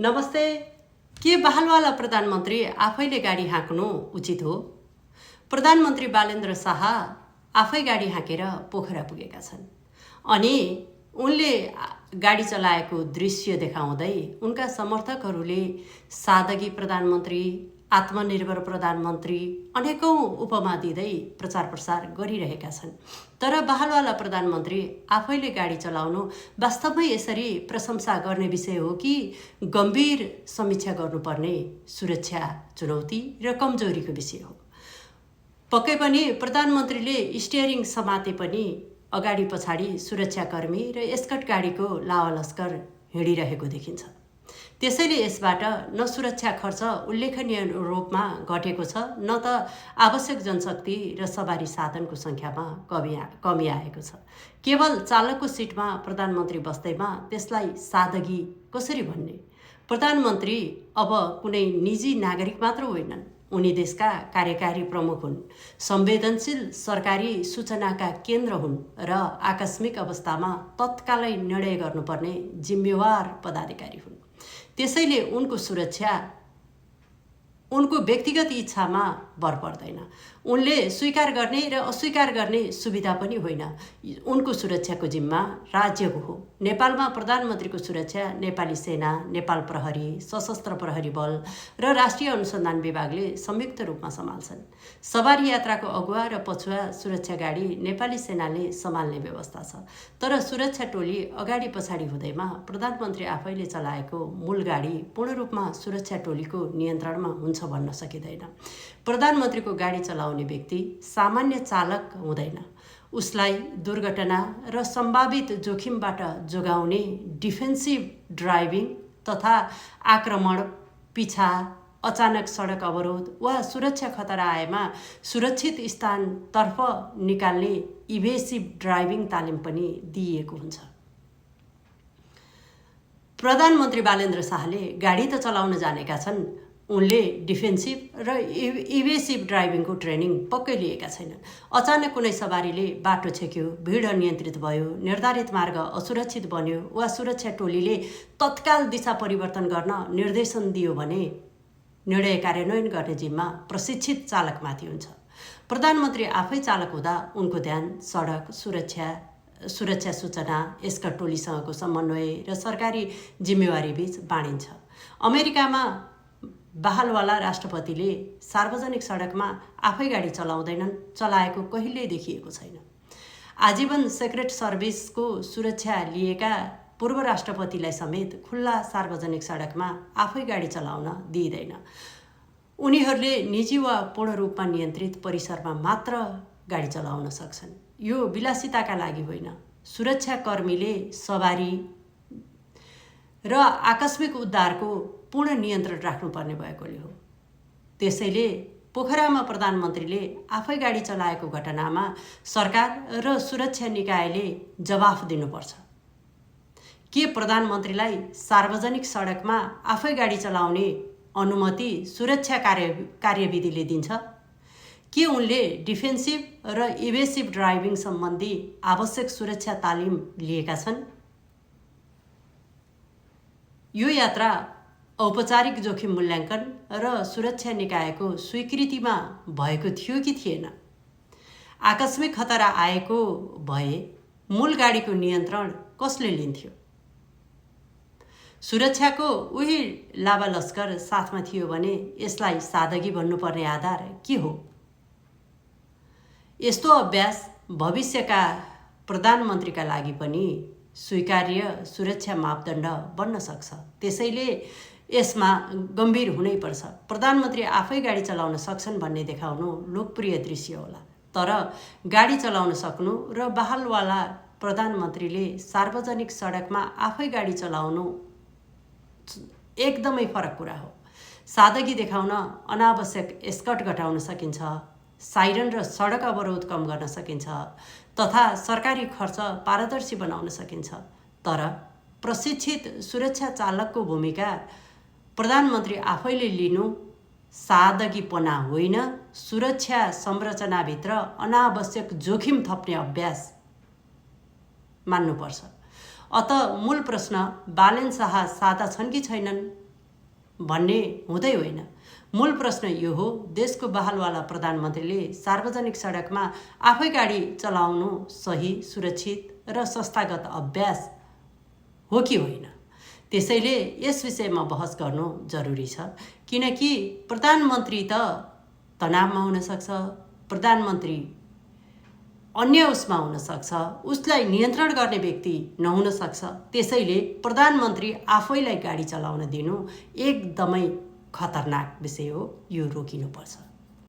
नमस्ते। के बहालवाला प्रधानमन्त्री आफैले गाडी हाँक्नु उचित हो? प्रधानमन्त्री बालेन्द्र शाह आफै गाडी हाँकेर पोखरा पुगेका छन् अनि उनले गाडी चलाएको दृश्य देखाउँदै उनका समर्थकहरूले सादगी प्रधानमन्त्री, आत्मनिर्भर प्रधानमन्त्री अनेकौं उपमा दिँदै प्रचार प्रसार गरिरहेका छन्। तर बहालवाला प्रधानमन्त्री आफैले गाडी चलाउनु वास्तवमै यसरी प्रशंसा गर्ने विषय हो कि गम्भीर समीक्षा गर्नुपर्ने सुरक्षा चुनौती र कमजोरीको विषय हो? पक्कै पनि प्रधानमन्त्रीले स्टियरिङ समाते पनि अगाडि पछाडि सुरक्षाकर्मी र एस्कर्ट गाडीको लावालस्कर हिँडिरहेको देखिन्छ। त्यसैले यसबाट न सुरक्षा खर्च उल्लेखनीय रूपमा घटेको छ, न त आवश्यक जनशक्ति र सवारी साधनको सङ्ख्यामा कमी आएको छ। केवल चालकको सिटमा प्रधानमन्त्री बस्दैमा त्यसलाई सादगी कसरी भन्ने? प्रधानमन्त्री अब कुनै निजी नागरिक मात्र होइनन्, उनी देशका कार्यकारी प्रमुख हुन्, संवेदनशील सरकारी सूचनाका केन्द्र हुन् र आकस्मिक अवस्थामा तत्कालै निर्णय गर्नुपर्ने जिम्मेवार पदाधिकारी हुन्। त्यसैले उनको सुरक्षा उनको व्यक्तिगत इच्छामा भर पर्दैन। उनले स्वीकार गर्ने र अस्वीकार गर्ने सुविधा पनि होइन। उनको सुरक्षाको जिम्मा राज्यको हो। नेपालमा प्रधानमन्त्रीको सुरक्षा नेपाली सेना, नेपाल प्रहरी, सशस्त्र प्रहरी बल र राष्ट्रिय अनुसन्धान विभागले संयुक्त रूपमा सम्हाल्छन्। सवारी यात्राको अगुवा र पछुवा सुरक्षा गाडी नेपाली सेनाले सम्हाल्ने व्यवस्था छ। तर सुरक्षा टोली अगाडि पछाडि हुँदैमा प्रधानमन्त्री आफैले चलाएको मूल गाडी पूर्ण रूपमा सुरक्षा टोलीको नियन्त्रणमा हुन्छ भन्न सकिँदैन। प्रधानमन्त्रीको गाडी चलाउने व्यक्ति सामान्य चालक हुँदैन। उसलाई दुर्घटना र सम्भावित जोखिमबाट जोगाउने डिफेन्सिभ ड्राइभिङ तथा आक्रमण, पिछा, अचानक सडक अवरोध वा सुरक्षा खतरा आएमा सुरक्षित स्थानतर्फ निकाल्ने इभेसिभ ड्राइभिङ तालिम पनि दिइएको हुन्छ। प्रधानमन्त्री बालेन्द्र शाहले गाडी त चलाउन जानेका छन्, उनले डिफेन्सिभ र इभेसिभ ड्राइभिङको ट्रेनिङ पक्कै लिएका छैनन्। अचानक कुनै सवारीले बाटो छेक्यो, भिड अनियन्त्रित भयो, निर्धारित मार्ग असुरक्षित बन्यो वा सुरक्षा टोलीले तत्काल दिशा परिवर्तन गर्न निर्देशन दियो भने निर्णय कार्यान्वयन गर्ने जिम्मा प्रशिक्षित चालकमाथि हुन्छ। प्रधानमन्त्री आफै चालक हुँदा उनको ध्यान सडक सुरक्षा सूचना, एस्कर्ट टोलीसँगको समन्वय र सरकारी जिम्मेवारी बीच बाँडिन्छ। अमेरिकामा बहालवाला राष्ट्रपतिले सार्वजनिक सडकमा आफै गाडी चलाउँदैनन्, चलाएको कहिल्यै देखिएको छैन। आजीवन सेक्रेट सर्भिसको सुरक्षा लिएका पूर्व राष्ट्रपतिलाई समेत खुल्ला सार्वजनिक सडकमा आफै गाडी चलाउन दिइँदैन। उनीहरूले निजी वा पूर्ण रूपमा नियन्त्रित परिसरमा मात्र गाडी चलाउन सक्छन्। यो विलासिताका लागि होइन, सुरक्षाकर्मीले सवारी र आकस्मिक उद्धारको पूर्ण नियन्त्रण राख्नुपर्ने भएकोले हो। त्यसैले पोखरामा प्रधानमन्त्रीले आफै गाडी चलाएको घटनामा सरकार र सुरक्षा निकायले जवाफ दिनुपर्छ। के प्रधानमन्त्रीलाई सार्वजनिक सडकमा आफै गाडी चलाउने अनुमति सुरक्षा कार्यविधिले दिन्छ? के उनले डिफेन्सिभ र इभेसिभ ड्राइभिङ सम्बन्धी आवश्यक सुरक्षा तालिम लिएका छन्? यो यात्रा औपचारिक जोखिम मूल्याङ्कन र सुरक्षा निकायको स्वीकृतिमा भएको थियो कि थिएन? आकस्मिक खतरा आएको भए मूल गाडीको नियन्त्रण कसले लिन्थ्यो? सुरक्षाको उही लावालस्कर साथमा थियो भने यसलाई सादगी भन्नुपर्ने आधार के हो? यस्तो अभ्यास भविष्यका प्रधानमन्त्रीका लागि पनि स्वीकार्य सुरक्षा मापदण्ड बन्न सक्छ। त्यसैले यसमा गम्भीर हुनैपर्छ। प्रधानमन्त्री आफै गाडी चलाउन सक्छन् भन्ने देखाउनु लोकप्रिय दृश्य होला, तर गाडी चलाउन सक्नु र बहालवाला प्रधानमन्त्रीले सार्वजनिक सडकमा आफै गाडी चलाउनु एकदमै फरक कुरा हो। सादगी देखाउन अनावश्यक एस्कर्ट घटाउन सकिन्छ, साइरन र सडक अवरोध कम गर्न सकिन्छ तथा सरकारी खर्च पारदर्शी बनाउन सकिन्छ। तर प्रशिक्षित सुरक्षा चालकको भूमिका प्रधानमन्त्री आफैले लिनु सादगीपना होइन, सुरक्षा संरचनाभित्र अनावश्यक जोखिम थप्ने अभ्यास मान्नुपर्छ। अत मूल प्रश्न बालेन शाह सादा छन् कि छैनन् भन्ने हुँदै होइन। मूल प्रश्न यो हो, देशको बहालवाला प्रधानमन्त्रीले सार्वजनिक सडकमा आफै गाडी चलाउनु सही, सुरक्षित र संस्थागत अभ्यास हो कि होइन। त्यसैले यस विषयमा बहस गर्नु जरुरी छ, किनकि प्रधानमन्त्री त तनावमा हुनसक्छ, प्रधानमन्त्री अन्य उसमा हुनसक्छ, उसलाई नियन्त्रण गर्ने व्यक्ति नहुन सक्छ। त्यसैले प्रधानमन्त्री आफैलाई गाडी चलाउन दिनु एकदमै खतरनाक विषय हो, यो रोकिनुपर्छ।